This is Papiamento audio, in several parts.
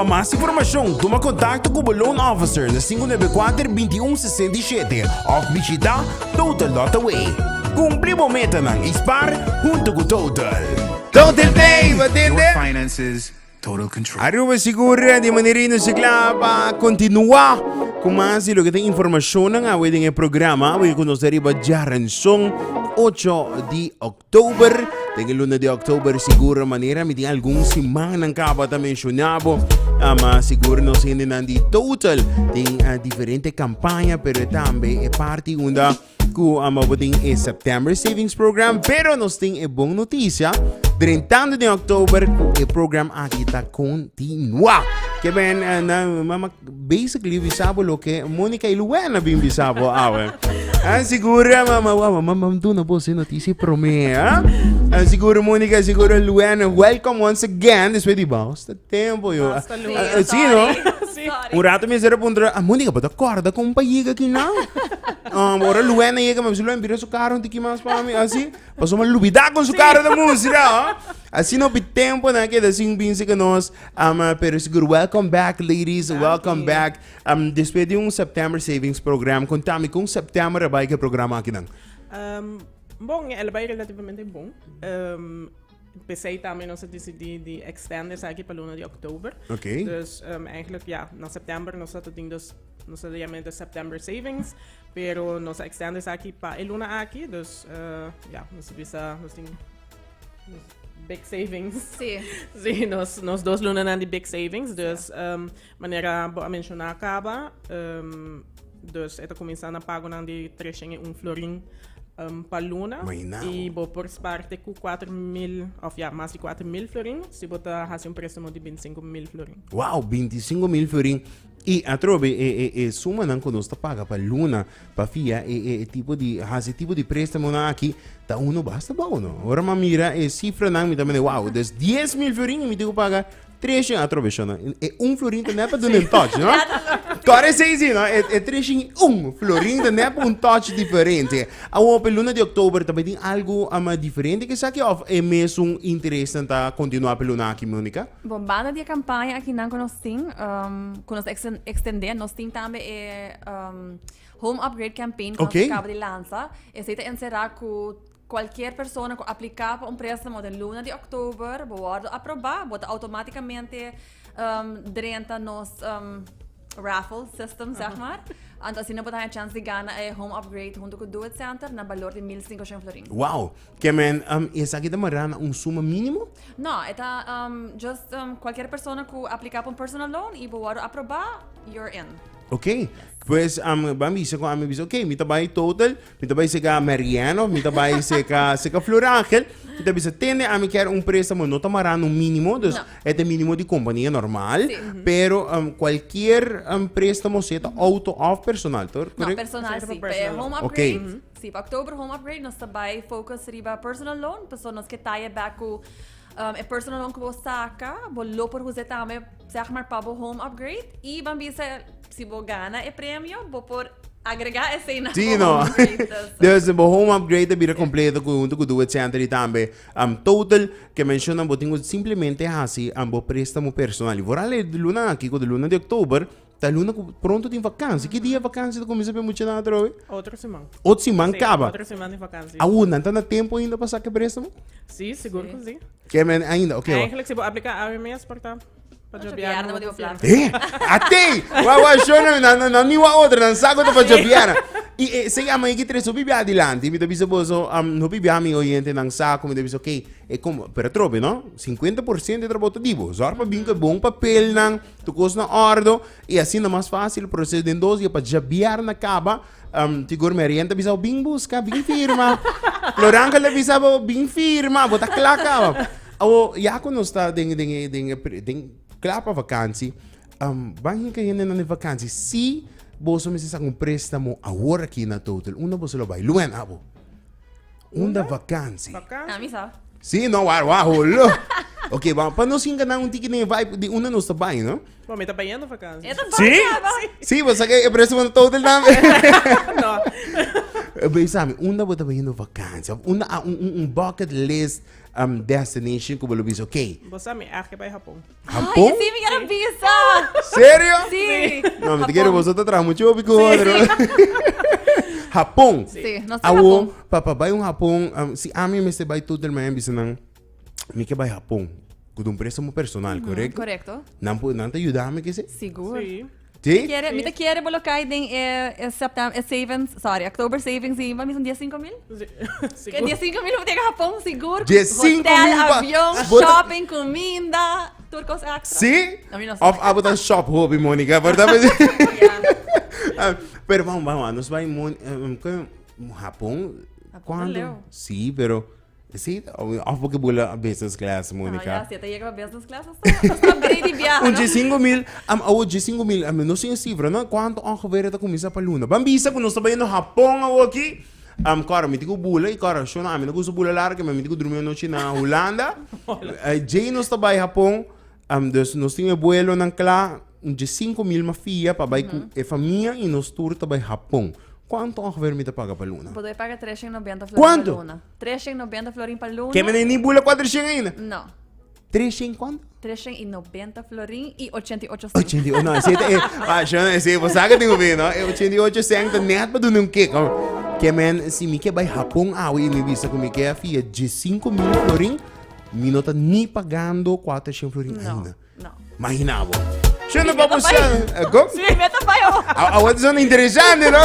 Pa mas informashon, tuma kontakto ku bo loan officer na 594 2167 òf bishitá total.aw. Kumpli bo metanan i spar huntu ku Total. Total Pay, bo Your tende? finances, total control. Aruba sigur di manera nos ta kla pa kontinuá ku mas di loke ta informashonnan awe den e programa. Awe ku nos ta riba djaranson 8 di oktober. Den e luna di oktober sigur manera mi tin algun simannan kaba ta menshoná bo. Ama sigur nos hendenan di Total tin eh, diferente kampaña pero tambe e parti unda Ku ama bo tin e September Savings Program, pero nos tin e bon noticia, drentando den oktober ku e program aki ta kontinua. Ke ben, eh, na, mama, basically bisabo loke Monica y Luena bin bisabo awe. Ah, segura, mama, wa, mama, mama, duna bo se noticia prome, ah? Ah, seguro, Monica, seguro, Luena, welcome once again, después di basta tempo, yo. Basta Ah, luna. ah, sí, no? Sí. Un rato mi a puntra, ah, Monica, bo ta corda con pa yega aquí now? Um, ora Luena yega, mi Luena bira su carro un tiki mas pa mi, así. Pasó ma lubida con su carro de música, oh. Así no pi tempo na queda sin binse que nos. Um, pero sigur, welcome back, ladies, welcome back. Um, después de un September Savings Program, contame con September a bai que programa aquí dan? Um, bon, el bai relativamente bon. Um, P'esei tambe nos a disidí di extend esaki pa luna di oktober. Ok. Dus um, eigenlijk ja, na september nos ta tin dus nos ta yama de September Savings, pero nos a extend esaki pa e luna aki, dus uh, ja, nos bisa nos tin nos big savings. Sí. Sí, nos, nos dos lunanan di big savings, dus um, manera bo a menciona caba, um, dus e ta cuminsa na pagonan di 301 florin um, pa luna. Imagina bo. Y bo por spaar te cu 4000, of ja, mas di 4000 florin, si bo ta haci un préstamo di 25000 florin. Wow, 25 mil florin. I atrobe e, e, e sumanan ku nos ta paga pa luna pa fia e, e, e tipo di hasi tipo di préstamonan aki ta uno basta bou no. Ora ma mira e sifranan mi ta mende wow, dus 10 mil florin i mi tin ku paga Treshen atrobe shona. E un florin ta net pa duna un touch, no? Kore sei si, no? E, e treshen i un florin ta net pa un touch diferente. Awor, pe luna di oktober tambe tin algo ama diferente ke esaki of e mesun interesnan ta kontinua pe luna aki, Monica? Bon, banda di e kampaña akinan ku nos tin, um, ku nos ta ekstendé, nos tin tambe e um, Home Upgrade Campaign ku nos Oké. kaba di lansa. Esei ta enserá ku Cualkier persona cu aplica pa un prestamo den luna di october, bo wordo aproba, bo ta automaticamente um, drenta nos um, raffle system, zeg maar. Anto asina bo ta haya chance di gana e home upgrade hunto cu Do It Center na balor di 1500 florin. Wow! Ke men, um, esaki ta mará na un suma mínimo? No, e ta um, just um, cualkier persona cu aplica pa un personal loan y bo wordo aproba, you're in. Ok, pues um, ban bisa ku ami bisa, ok, mi ta bai total, mi ta bai seka Mariano, mi ta bai seka, seka Flor Angel, mi ta bisa, tende, ami kier un préstamo, no ta marando un mínimo, dus No. e ta mínimo di kompania normal, Sí. pero um, cualquier um, préstamo, sea ta auto of personal, toch? No, Correct? personal Esei ta sí. pa Pa e personal home loan. upgrade, Ok. sí, pa oktober home upgrade nos ta bai focus riba personal loan, pasobra nos ke tie it back ku um, e personal loan ku bo saka, bo lo por usa tambe zeg maar pa bo home upgrade y ban bisa si bo gana e premio bo por agrega esei na Sí, bo no. home upgrade. Dus, Dus bo home upgrade ta bira completo cu junto cu Do It Center y tambe um, Total que menciona bo tin cu simplemente haci um, bo préstamo personal. Y vooral e luna aki cu de luna di oktober ta luna cu pronto tin vakantie. Ki dia vakantie ta cuminsa pe muchanan atrobe? Otro siman. Otro siman Sí, caba. Otro siman di vakantie. Awo, nan ta na tempo ainda pa saca préstamo? Sí, sigur cu sí. Ke men ainda, oké. Eigenlijk, si bo aplica awe mes, por ta. Pa Djobièrnè djobièrnè bo di bo plaka. Eh, ate! Wa wa shona na na na ni wa otra nan saco ta pa djobièrnè. I eh, se llama iki tres hopi bia adilanti, mi ta bisa boso, um, hopi bia mi oyente nan saco, mi ta bisa oké, e como, pero trobe, no? 50% de trabou ta di bo. Zorg pa bin ku e bon papelnan, tu kos na ordo, i asina mas fácil proceso den dos dia pa djobièrnè kaba. Um, Tigor Marian ta bisa, bin busca, bin firma. Florangel ta bisa, bo, bin firma, bo ta kla kaba. Awo, ya ku nos ta den, den, den, den, kla pa vakantie, um, ban hinka hende nan den vakantie. Si boso mester saka un préstamo awor aki na Total, unda boso lo bai? Luen, abo. Unda vakantie? Vakantie. Na mi sa. Sí, no, waar, waar, holo. Ok, ba, pa nos hinka nan un tiki den vibe di unda nos ta bai, no? Bo, mi ta bayendo vakantie. E ta Sí? bai, Sí, bo sa ke e préstamo na Total tambe. No. Bisa mi, unda bo ta bayendo vakantie? Of unda a un, un, un bucket list um, destination ku bo lo bisa, ok, Bo sa mi echt ke bai Japon. Japon? Ai, sí, mi quiero bisa. Serio? Sí. No, mi te quiero boso ta traha mucho hopi ku otro. Japón. Sí, nos ta Awo, Japón. papa bai un Japón, um, si ami mester bai total Miami bisa nan, mi ke bai Japón. Ku un préstamo personal, correcto? Correcto. Nan pu- nan ta ayudami ke se? Sigur. Sí. Sí? Kiere, mi ta kiere bo lo kai den e, e septem, e savings, sorry, October savings y ba mi son 15 mil? Sí. Que Sigur. 15 mil bo tega Japón, sigur. 15.000 Hotel, pa- avión, Bo ta- shopping, comida, tur cos extra. Sí? A mi no sé. Of abo ta shop hopi, Monica, por ta Yeah. Ah, Pero vamos, vamos, nos vai mon, um, Japón, Japón ¿cuándo? leu. Sí, pero Sí, of porque bula business class, Ah, Monica. ja, si ta yega pa business class, hasta hasta upgrade di biaha, Un no? 5 mil, am awo 5 mil, am no sin cifra, no? Cuanto ongeveer ta cuminsa pa luna? Ban bisa cu nos ta bayendo Japón awo aki. Am cora, mi tin cu bula y cora, shona, ami no gusta bula larga, mi tin cu drumi anochi na Hulanda. Eh, Jay nos ta bay Japón, am dus nos tin e vuelonan cla, un 5 mil ma fia pa bay cu e famia y nos tur ta bay Japón. Cuanto ongeveer mi ta paga pa luna? Bo ta paga 390 florin Cuanto? pa luna. 390 florin pa luna. Ke mene ni bula 400 ainda? No. 300 cuanto? 390 florin y 88 cent. 88, no, ese eh, ah, yo no, ese, vos sabe que tengo bien, no? 88 cent net pa duna un kick. Ke men, si mi ke bai Japón awe y mi bisa ku mi ke fia 15 mil florin, mi no ta ni pagando 400 florin No, ainda. no. Imagina bo. Yo no papo sa. Kom? Sí, mi ta bai oh. Awor ta sona interesante, no?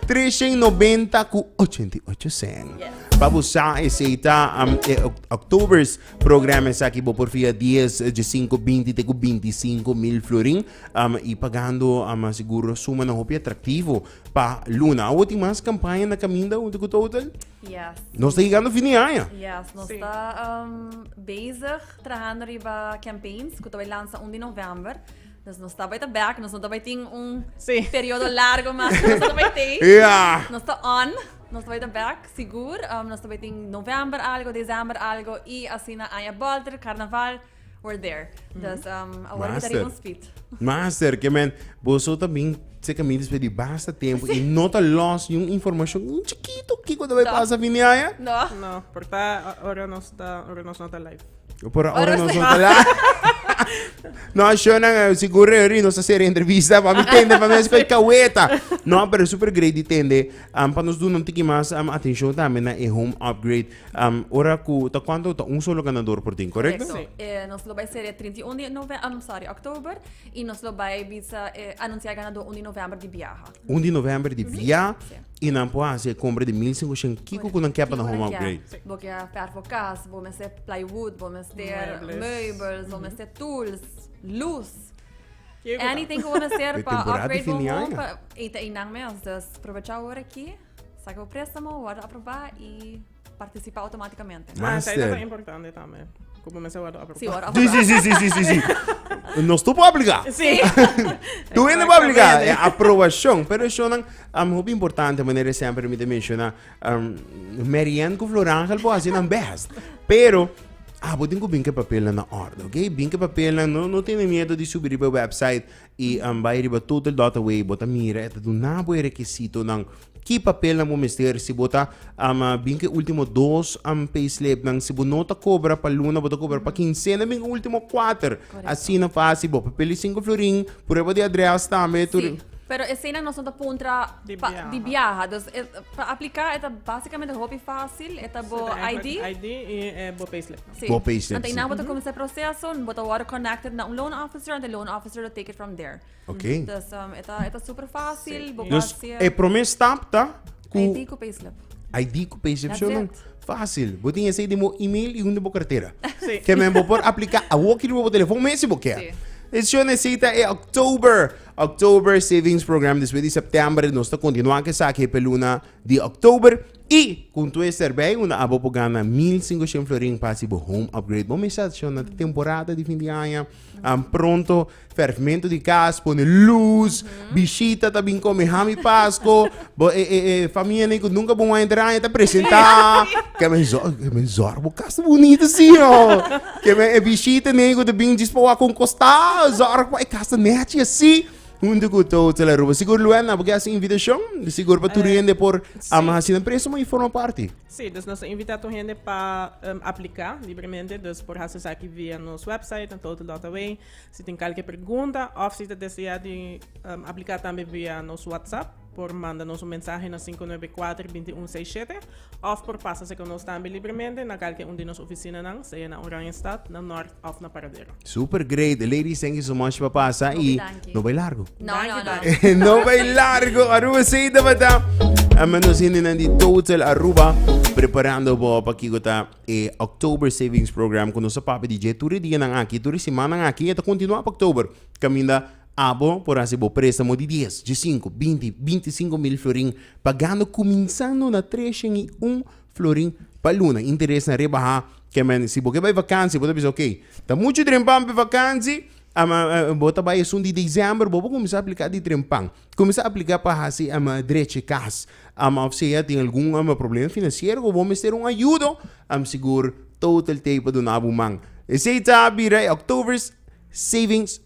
390 ku 88 cent. Yes. Pa bo sa esei ta um, e October's programa esaki bo por fia 10, 15, 20 te ku 25 mil florin um, y pagando um, seguro suma na hopi atractivo pa luna. Awor tin mas campaña na caminda hunto ku Total? Yes. Nos ta yegando fin di aña. Yes, nos Sí. ta um, bezig trahando riba campaigns ku ta bai lansa 1 di november. Dus nos ta bai ta back, nos no ta bai tin un Sí. periodo largo mas ku nos ta bai tei. Ja. Nos ta on, nos ta bai ta back, sigur. Um, nos ta bai tin november algo, december algo y asina aña bolter, carnaval. We're there. Dus um, awor mi ta Master. riba un speed. Master, ke men, boso ta bin se camino después di basta tempo y no ta los ni un información un chiquito kiko ta bay No. pasa fin di aña. No. No, por ta ora nos ta ora nos no ta live. Por ahora Ora nos sí. no ta live. No, shonan, eh, sigur Ri nos a hacer entrevista pa mi tende, pa mi escoy caweta. No, pero super great di tende. Um, pa nos duna un tiki mas um, atención tambe na e home upgrade. Um, ora ku ta cuanto ta un solo ganador por tin, correcto? Correcto. Eh, nos lo bai ser e 31 di nove I'm sorry, oktober y nos lo bai bisa eh, anuncia ganador 1 di november di biaha. 1 di november di bia Sí. y nan por haci e compra di 1500 kiko ku nan kepa na Kiko home nan ke. upgrade. Bo ke verf bo kas, bo mester plywood, bo mester Muebles. meubels, bo mester tools, luz. Kiko ta? Anything ku bo mester De pa temporada upgrade bo fin di home, aña. pa e ta einan mes. Dus probecha awor aki, saca bo préstamo, wordo aproba y Participa automaticamente. Ah, esei ta Master. importante tambe. Ku bo mester wòrdu aprobá. Sí, wòrdu Sí, aprobá. sí, sí, sí, sí, sí, sí. Nos tur por apliká. Sí. Tur hende por apliká. E aprobashon. Pero eshonan, um, hopi importante, manera semper mi ta menshoná, um, Marianne ku Florangel por hasi nan best. Pero, abo tin ku bin ku e papelnan na orde, ok? Bin ku e papelnan, no, no tene miedo di subi riba e website i um, bai riba total dot away, bo ta mira, e ta duna bo e rekisitonan. Ki papelnan bo mester si bo ta ama bin ku e ultimo dos am payslipnan si bo no ta kobra pa luna bo ta kobra pa kinsena bin ku ultimo kuater asina fácil bo papel di sinku florin prueba di adres tambe tur Sí, pero eseinan nos no ta puntra Di pa biaha. di biaha. Dus e pa apliká e ta básicamente hopi fácil, e ta bo ID. ID i e bo payslip. Sí. Bo payslip, Anto sí. einan bo ta kuminsá e proseso, bo ta wòrdu connected na un loan officer, anto e loan officer lo take it from there. Ok. Dus um, e ta, e ta super fácil, bo Dus por e promé stap ta ku ID ku payslip. ID ku payslip That's so nan it. fácil. Bo tin esei den bo email i un den bo kartera. Sí. Ke men bo por apliká awor ki riba bo telefon mes si bo ke. Sí. Esho nesita e October, October Savings Program despues di september nos ta kontinuá ku esaki pa e luna di October i ku un twist erbij unda abo por gana 1500 florin pa hasi bo home upgrade. Bo mester sho na temporada di fin di aña pronto Ferfmento di cas, pone luz, bishita ta bin come hami Pasco, bo e, e, e familia ni ku nunca bon entra aña ta presenta. Ke men zor, ke men zor bo cas ta bonito si oh. Ke men e bishita ni ku ta bin djis pa wak un costa, zor pa e cas ta nechi asi. Hunto cu Total Aruba. Sigur Luana, bo ke haci invitacion? Sigur pa tur hende por ama haci nan préstamo y forma parti. Sí, dus nos ta invita tur hende pa aplica libremente. Dus por haci esaki via nos website na total.aw. Si tin kalke pregunta of si ta desea di aplica tambe via nos WhatsApp, por manda nos un mensahe na 594 2167 of por pasa serka nos tambe libremente na kalke un di nos oficinanan, sea na Oranjestad, na Noord of na Paradera. Super great. Ladies, thank you so much pa pasa Hopi y danki. no bay largo. No, Danki, no, no. danki. No bay largo. Aruba sí tabata. Ama nos hendenan di Total Aruba preparando bo pa kiko ta e October Savings Program ku nos a papia di dje tur e dianan aki, tur e simannan aki e ta kontinua pa October. Kaminda abo por hasi bo préstamo di dies, diesinku, binti, bintisinko mil florin pagando kuminsando na 301 florin pa luna. Interesnan rebahá. Ke men si bo ke bai vakansi bo ta bisa ok ta muchu trempan pa e vakansi ama bo ta bai esun di december bo por kuminsá apliká di trempan. Kuminsá apliká pa hasi ama drechi kas ama of sea tin algun ama problema finansiero ku bo mester un ayudo am sigur Total t'ei pa duna bo man. Esei ta bira e October's Savings.